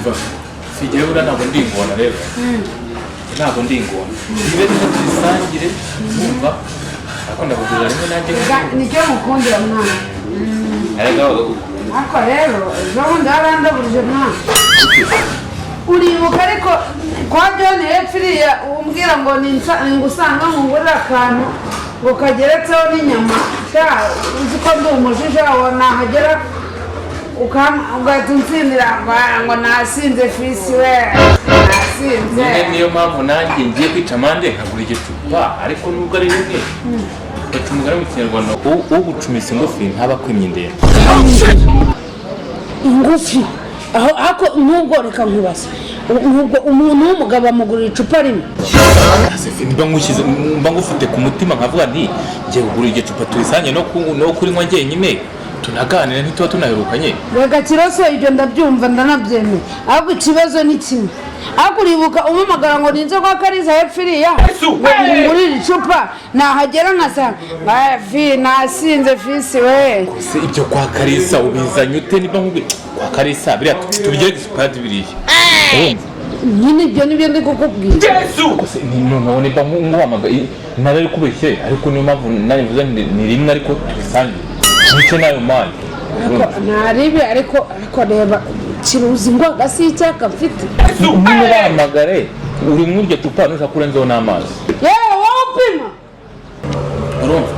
Umva, sigiye buriya ntabwo ndi ingona rero, ntabwo ndi ingona. Niba rero tuyisangire, wumva, ariko ndakugurira rimwe nanjye. Nicyo mukundira mwana. Erega. Ariko rero ejo bundi warandaburije mwana, uribuka? Ariko kwa John hepfo iriya, umbwira ngo ngusanga nkugurire akantu ngo kageretseho n'inyama. Sha, uzi ko ndi umujija wa nahagera ugahita unsindira ngo nasinze fisi we, nasinze. Nyine niyo mpamvu nanjye ngiye kwica amande nkagura igicupa, ariko nubwo ari rimwe, baca umugani mu Kinyarwanda: ugucumise ingufi ntaba akwimye indende. Ingufi aho, ariko nubwo reka nkubaze, nubwo umuntu w'umugabo amugurira icupa rimwe? Mba ngushyize, mba ngufite ku mutima, nkavuga nti ngiye kugura iryo cupa turisanye no kurinywa njyenyine, tunaganira, ntituba tunaherukanye. Reka kiroso, ibyo ndabyumva, ndanabyemeye, ahubwo ikibazo ni kimwe. Ariko uribuka umpamagara ngo ninze kwa Kariza hepfo iriya ngo ngurire icupa, nahagera nkasanga fi nasinze fisi we. Se ibyo kwa Karisa ubizanye ute? Niba nkubwiye kwa Karisa biriya tubigire disipadi biriya, urumva? Nyine ibyo nibyo ndi kukubwira. Se noneho niba nkuhamagaye nari kubeshye, ariko niyo mpamvu nanjye mvuze nti ni rimwe ariko tubisangire, nice nayo mani. Ariko ntaribi, ariko reba kiruzi ingwaga si icyaka mfite. Nyine bahamagare uri muri iryo cupa, nushaka urenzeho n'amazi. Yewe wowe upima. Urumva,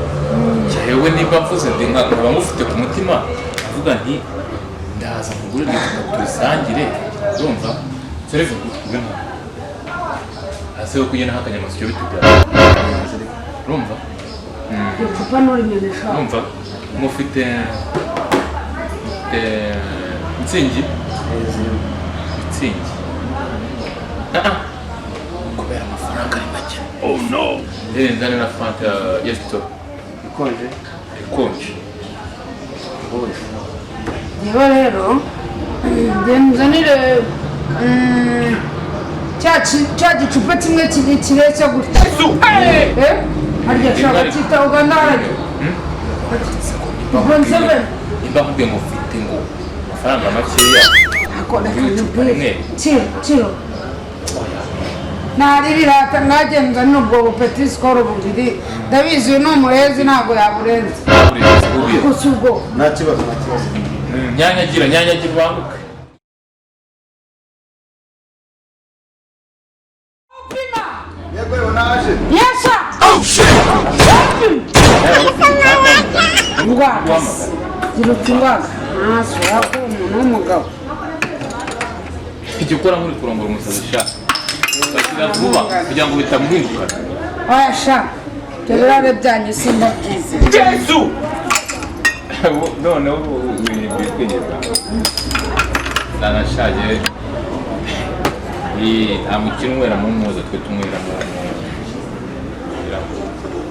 yewe niba mvuze ndi nkaba ngufite ku mutima, avuga nti ndaza nkugurire iryo cupa turisangire, urumva? Sereve ube nka hasi yo kugenda nk'akanyamasyo bitubyaye, urumva? Iryo cupa nturimenesha. Urumva, mufite mitsingi, mitsingi. Ah, ah. Kubera amafaranga ari make. Oh no, nzane na Fanta ya Sito. Ikonje? Ikonje. Bose. Yewe rero nzanire cya gicupa kimwe kireshya gutya. Eh? Harya shaka cyita Uganda harya ubwo nzebe. Nimba nkubwiye ngo mfite ngo amafaranga makeya, Ako reka icupa nkubwire. rimwe. Ciro ciro, ntari birata mwagenza n'ubwo bupeti sikoro bubiri. Ndabizi uyu ni umurezi, ntabwo yaburenze. Gusa ubwo Nta kibazo, nta kibazo. Nyanyagira, nyanyagira, ubanguke. Yego yego, naje. Yesha ngwaga, gira uti ngwaga ntasura ko umuntu w'umugabo. Ijya ukora nk'uri kurongora umusazi sha, bakira vuba kugira ngo bitamuhindukana. Oya sha, ibyo birare byanyu simba byiza. Noneho ubu kwigeza nanashaje. Nta mukino unywera mu muza, twe tunywera mu.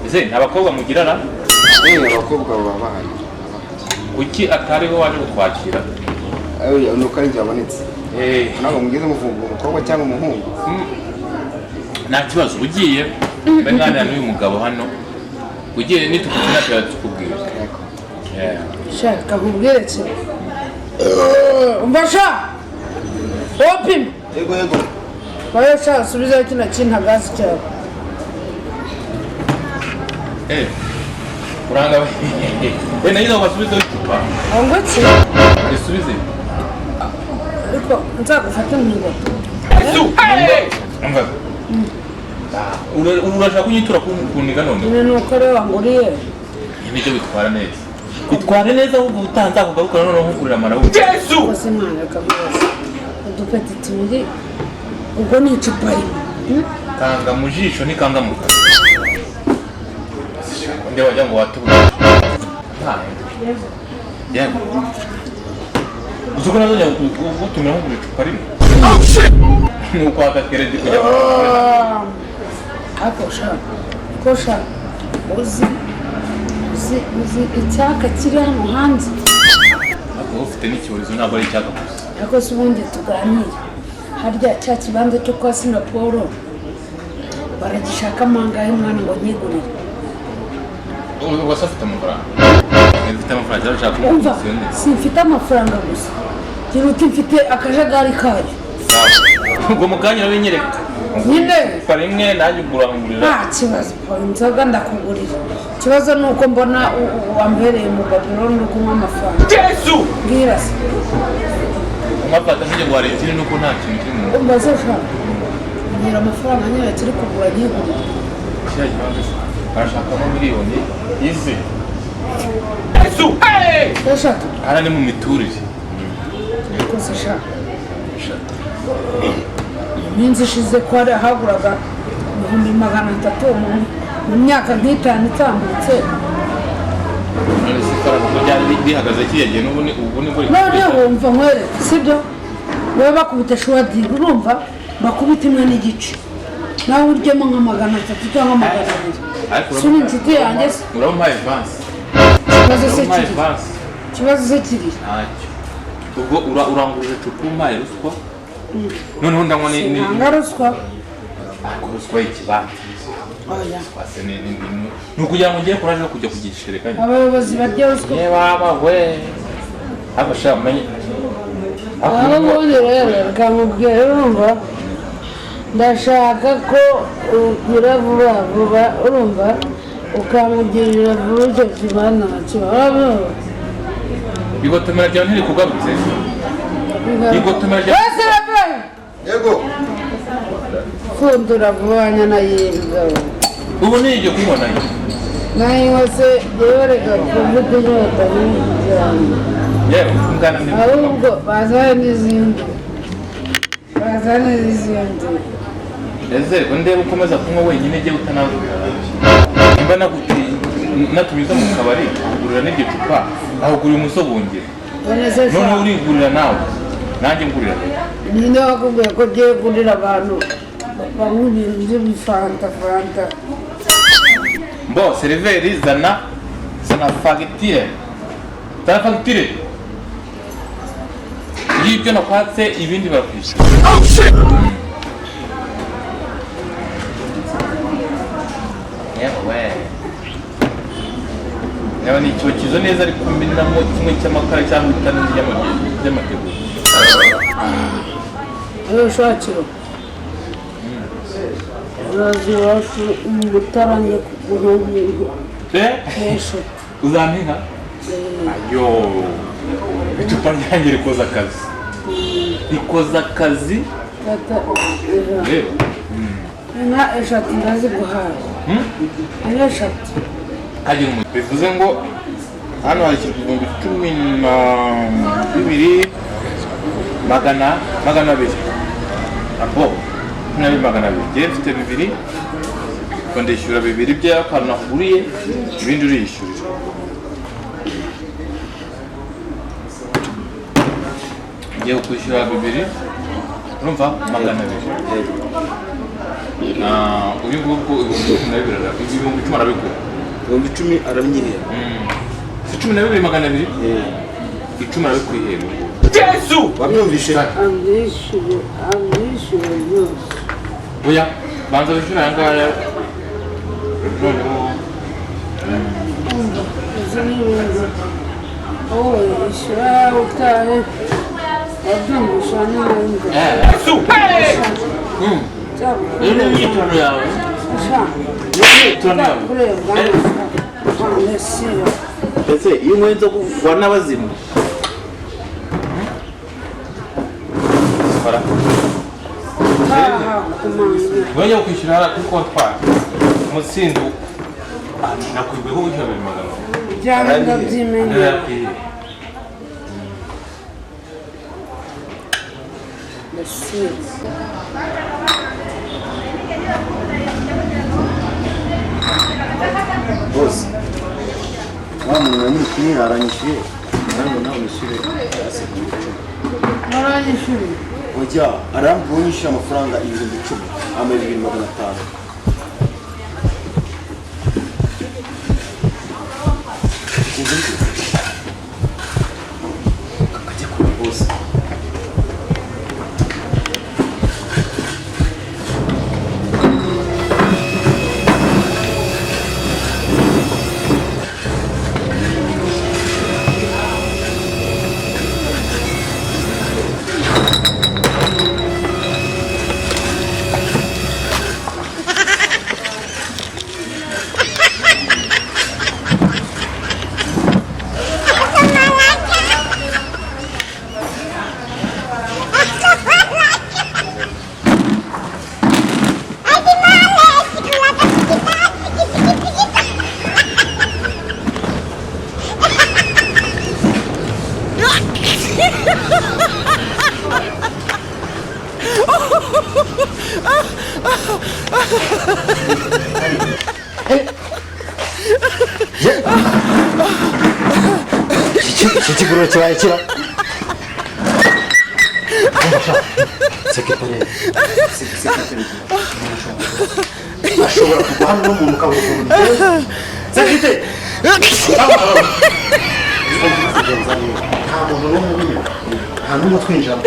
Ese nta bakobwa mugirana? Abakobwa baba bahari. Kuki atariho waje kutwakira? Ni uko ari njye wabonetse. Ntabwo mugeze muvuga umukobwa cyangwa umuhungu. Nta kibazo, ugiye mbe nganira n'uyu mugabo hano, ugiye nitukutina tukubwira. Yego. Yeah. Sha, reka nkubwire ki, umva sha, wowe pima. Yego yego. Wowe sha, usubizeho kino kintagazi cyawe. Uranga we nagize ngo basubizeho icupa. Ngo iki? Risubize. Ariko nzagufate mu ngoto. Umva, urashaka kunyitura kuniga none? Nyine ni uko rero wanguriye. Nibyo, bitwara neza, bitwara neza, ahubwo ubutaha nzakugarukana noneho nkugurira amarawundi. Rwose mwana, reka rwose udupeti tubiri, ubwo ni icupa rimwe. Kanga mu jisho ntikanga mu kanwa, undi wagira ngo watubura. Yego, uzi ko nazongera kugutumira nkugura icupa rimwe, ni ukwaka keredi kugira ngo Ariko sha, ko sha uzi icyaka kiri hano hanze. Ariko ufite n'icyorezo, ntabwo ari icyaka gusa. Ariko se ubundi tuganire, harya cya kibanza cyo kwa Sinaporo baragishaka amangahe mwana ngo nkigurire? Ubwo se afite amafaranga? Ufite amafaranga cyangwa ushaka Umva, umukomisiyoneri? simfite amafaranga gusa, gira uti mfite akajagari kayo. Ubwo mu kanya urabinyereka. Nyine. Icupa rimwe nanjye ugurangurira. Nta kibazo po, inzoga ndakugurira. Ikibazo ni uko mbona wambereye mu Babylon uri kunywa amafaranga. Yesu! Mbwira se. Umafata nk'ijye guhara ikindi nuko nta kintu kiri mu Umbaze sha. Mbwira amafaranga nyine kiri kugura nkigurira. Kiriya kibanza se barashakamo miliyoni izi. Yesu! Hey! Eshatu. Hariya ni mu miturire. Rwose sha. Iminsi ishize ko hari ahaguraga 300,000 mu myaka nk'itanu itambutse. None se ifaranga uko ryari rihagaze kiriya gihe n'ubu ni ubu nibwo Noneho wumva nkwereke, sibyo? Wowe bakubita shuwadiri, urumva bakubita 1.5, nawe uryemo nka 300 cyangwa 200. Ariko Si uri inshuti yanjye se? Uramuhaye avance. Ikibazo se Uramuhaye kiri? avance. Ikibazo se kiri? Ntacyo. Ubwo uranguruje icupa umpaye ruswa. Noneho ndanywa ni Nanga ruswa. Ariko ruswa y'ikibanza. Oya. Twase ni ukugira ngo ngere kuraje yo kujya kugishereka nyine. Abayobozi barya ruswa. Ye baba we. Ariko sha umenye. Aho ubundi rero reka nkubwire, urumva ndashaka ko ugira vuba vuba, urumva ukamugirira vuba icyo kibanza nacyo, urabibona? Igotomera ryawe ntirikugarutse. Igotomera ryawe. Wese uravuye. Yego. Pfundura vuba nyana y'imbwa. Ubu ni iryo kunywa nayo. Nayo se yewe reka kuvuga inyota nyinshi cyane. Yewe ngana ni. Ahubwo bazane n'izindi. Bazane n'izindi. Ese ndeba ukomeza kunywa wenyine jye utanangurira. Nimba natumiza mu kabari kugurira n'iryo cupa ahugurira umusobongera. None se sha. Noneho urigurira nawe. Nanjye ngurira. Ninde wakubwiye ko ugiye gurira abantu banywa ibintu by'ibifanta fanta? Mbo seriveri zana fagitire. Zana fagitire. Y'ibyo nakwatse ibindi barakwishyura. Yewe. Yewe ni icyokezo neza ariko mbinamo kimwe cy'amakara cyangwa itanu ry'amategura. Ayo shakiro. Uraza iwacu mu Mutara njye kugura Eh? eshatu. Uzampa inka? Ayo. Icupa ryanjye rikoza akazi. Rikoza akazi. Tata, Rero. inka eshatu ndaziguhaye. Inka eshatu. Kagira umuntu. Bivuze ngo hano hashyirwa 12,200. Abo 12,200. Njyewe mfite 2, ubwo ndishyura 2 by'akantu nakuguriye, ibindi uriyishyurira. Ngiye kwishyura 2, urumva 200. Uyu nguyu 12,000, 10,000 arabigura. 10,000 arabinyihera. Si 12,200? 10 arabikwihera. Yesu! Wamwumvishe? Abyishyure, abyishyure byose. Oya, banza wishyure aya ngaya. Noneho Izi ni ibintu. Wowe ishyura utahe. Wabyumvisha ntabwo. Yesu! Iyo ni imyitozo yawe. Iyo ni imyitozo yawe. Ese iyo unyweye inzoga ugwa n'abazimu? Fara. Wajya kwishyura kuri kontwari. Umutsindo nakwibwiye ko wishyura 2,200. Byaba ndabyimenya. Ndayakwiye. Ndasize. Bose. Wa muntu na muri kumwe aranyishyuye. Nawe nawe wishyure. Waranyishyuriye? Oya, arambwiye unyishyura amafaranga 10,000, ampa 2,500. Kajya kure bose. Iki kiguriro kibaye kira sekretari ashobora kugwa hano n'umuntu ukabura ukuntu bigenza. Sekretari nta muntu n'umwe ubimenya, nta n'umwe utwinjiramo.